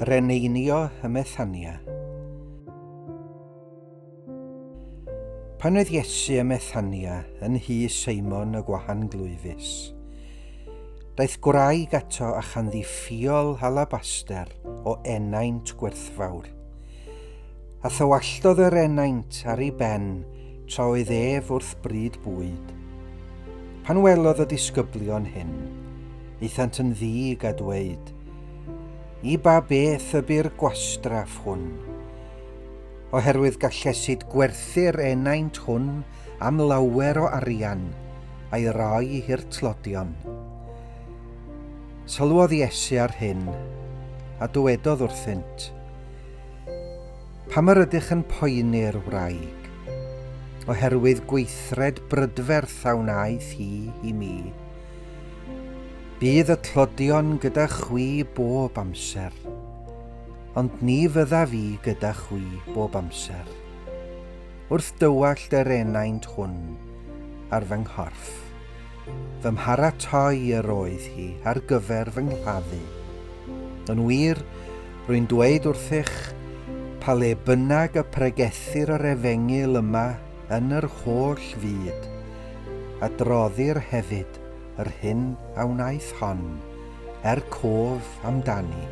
Yr eneinio ym Methania. Pan oedd Iesu ym Methania yn nhŷ Seimon y gwahanglwyfus, daeth gwraig ato a chanddi ffiol alabaster o enaint gwerthfawr. A thywalltodd yr enaint ar ei ben tra oedd ef wrth bryd bwyd. Pan welodd y disgyblion hyn, aethant yn ddig a dweud, I ba beth y bu'r gwastraff hwn? Oherwydd gallesid gwerthu'r enaint hwn am lawer o arian, a'i roi i'r tlodion. Sylwodd Iesu ar hyn, a dywedodd wrthynt, Pam yr ydych yn poeni'r wraig? Oherwydd gweithred brydferth a wnaeth hi i mi. Bydd y tlodion gyda chwi bob amser, ond ni fyddaf i gyda chwi bob amser. Wrth dywallt yr enaint hwn ar fy nghorff, fy mharatoi yr oedd hi ar gyfer fy nghladdu. Yn wir, rwy'n dweud wrthych, pa le bynnag y pregethir yr efengyl yma yn yr holl fyd, adroddir hefyd yr hyn a wnaeth hon, er cof amdani.